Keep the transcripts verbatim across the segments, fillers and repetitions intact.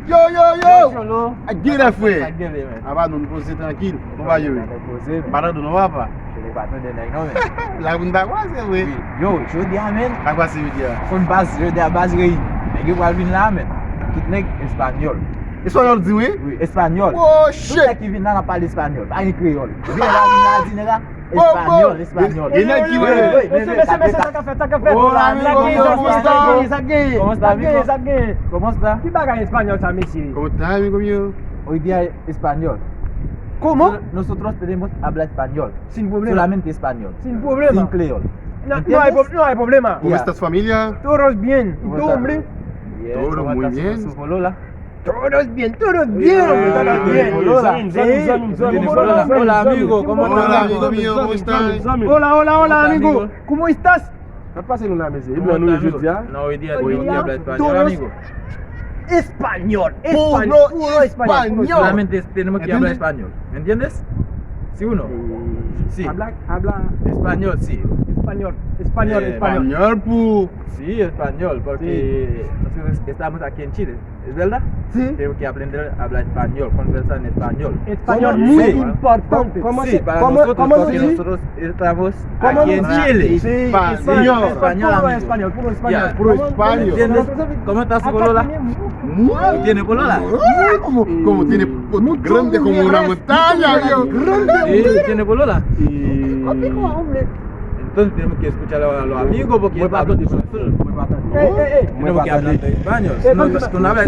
Yo, yo, yo! Cholo. Ak gen lè, frè. Sa k gen, men? Apa nou, nou poze trankil. Bon, pa jere. Poze, men. M pa tande non, papa. Cholo pa tande nèg non, men. La moun pa kwaze, wi. Wi. Yo, jodi a, men. Pa kwaze, jodi a. Konn baz, jodi a, baz reyini. Nèg yo pral vin la, men. Tout nèg espanyòl. Espanyòl di wi? Wi, espanyòl. Oh, shit! Tout nèg ki vin la, n ap pale espanyòl. Pa gen kreyòl. Vin la, vin la, di nèg la, Espanyòl, espanyòl. E nèg ki wè. Mesye, mesye, mesye, sa k ap fèt, sa k ap fèt? Hola, amigo, ¿cómo estás? Sa k genyen, sa k genyen, sa k genyen, sa k genyen? ¿Cómo está? Ki bagay espanyòl sa, mesye? ¿Cómo estás, amigo mío? Hoy día español. ¿Cómo? Nosotros tenemos habla español. Sin problema. Solamente español. Sin problema. Sin creol. No, no hay pro-, no hay problema. ¿Cómo estás, familia? Todos bien. ¿Y tú, hombre? Todo muy bien. Todos bien, todos bien, todos bien. Hola, hola, amigo, ¿cómo estás? Hola, amigo mío, ¿cómo estás? Hola, hola, hola, amigo. ¿Cómo estás? Sa pase nou la, mesye? E blan nou ye jodi a? No, hoy día tenemos que hablar español, amigo. Español, español, puro español, puro español. Solamente tenemos que hablar español. ¿Me entiendes? ¿Sí o no? Sí. Habla, habla español, sí. Español, español, español. Español, pu. Sí, español, porque nosotros estamos aquí en Chile. ¿Es verdad? Sí. Tenemos que aprender a hablar español, conversar en español. Español muy importante. ¿Cómo? Sí, para nosotros, porque nosotros estamos aquí en Chile. Sí, español. Español, amigo. Español, puro español, puro español. ¿Entiendes? ¿Cómo estás, Corolla? ¿Tiene polola? ¿Cómo, cómo tiene grande como una montaña, yo? Sí, tiene polola. Entonces tenemos que escuchar a los amigos porque ellos hablan español. Tenemos que hablar español. Si no, si no habla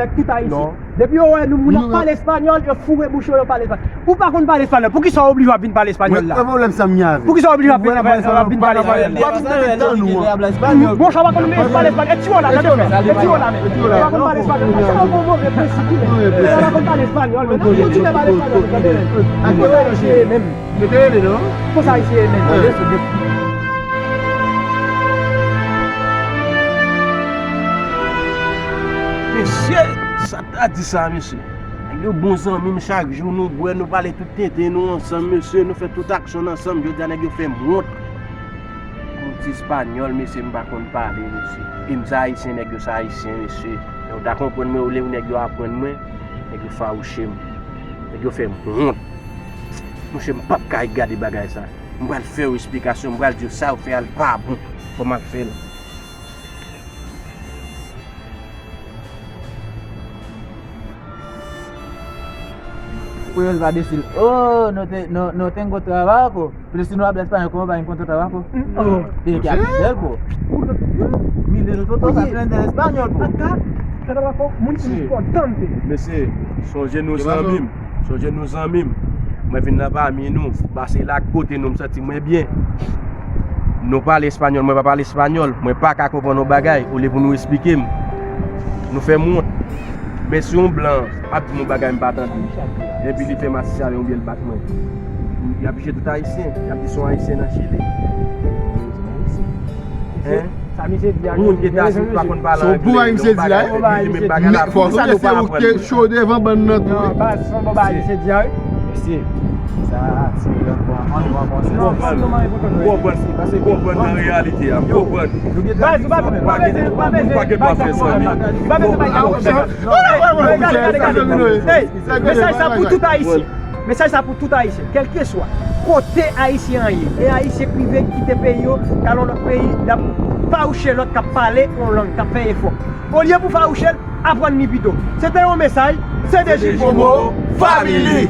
español. Depi yo wè nou moun ap pale espanyòl, yo foure bouch yo, yo pale espanyòl. Ou pa konn pale espanyòl, poukisa w oblije w ap vin pale espanyòl la? Mwen, mwen, pwoblèm sa m gen avè w. Poukisa w oblije w ap vin pale espanyòl? Poukisa w pa konn pale espanyòl? E ti wòl la, tande mwen. E ti wòl la, men. Ou pa konn pale espanyòl. Sa se yon move prensip, men. Ou pa konn pale espanyòl, men. Kontinye pale espanyòl, tande mwen. Ak yo rele menm. Yo te rele, non? Konsa, Ayisyen ye menm. Mesye, sa ta di sa, mesye. Nèg yo bon zanmi m, chak jou nou bwè, nou pale tout tenten nou ansanm, mesye, nou fè tout aksyon n ansanm. Jodi a, nèg yo fè m wont. Yon ti espanyòl, mesye, m pa konn pale, mesye. E m se Ayisyen, nèg yo se Ayisyen, mesye. Yo ta konprann mwen, olye pou nèg yo aprann mwen, nèg yo fawouche m. Nèg yo fè m wont. Monchè, m p ap ka gade bagay sa. M pral fè yo esplikasyon, m pral di yo sa yo fè a l pa bon. Fò m al fè l. Kreyòl pa desil. Oh, no te, no, no tengo trabajo. Pero si no habla español, ¿cómo va a encontrar trabajo? Tiene que aprender, po. Mire, nosotros aprender español, po. Acá, trabajo muy importante. Mesye, sonje nou zanmi m. Sonje nou zanmi m. Mwen vin nan pami nou. Pase la kote nou, m santi mwen byen. Nou pale espanyòl, mwen pa pale espanyòl. Mwen pa ka konprann yon bagay. Olye pou nou esplike m, nou fè m wont. Men si yon blan ap di m yon bagay m pa tande, epi li fè m asiste avè l oubyen l bat mwen, y ap jije tout Ayisyen, y ap di se yon Ayisyen nan Chili. Hein? Sa misye di a, moun ki Etazini pa konn pale anglè, yon bagay, li di menm bagay la, poukisa nou pa aprann li? Cho devan bann nan tou, wi. Non, baz, se yon bon bagay misye di a, wi. Mesye, sa, se yon bon, yon bon konsèy. Ou konprann, ou konprann, ou konprann nan reyalite a, ou konprann. Baz, ou pa bezwen, ou pa bezwen, ou pa bezwen, ou pa bezwen bay sa. Mesaj sa pou tout Ayisyen. Mesaj sa pou tout Ayisyen. Kèlkeswa kote Ayisyen an ye, e Ayisyen k rive kite peyi yo, k al yon lòt peyi, y ap fawouche lòt k ap pale yon lang, k ap fè efò. Olye pou fawouche l, aprann li pito. Se te yon mesaj, se de Jil Momo, Family.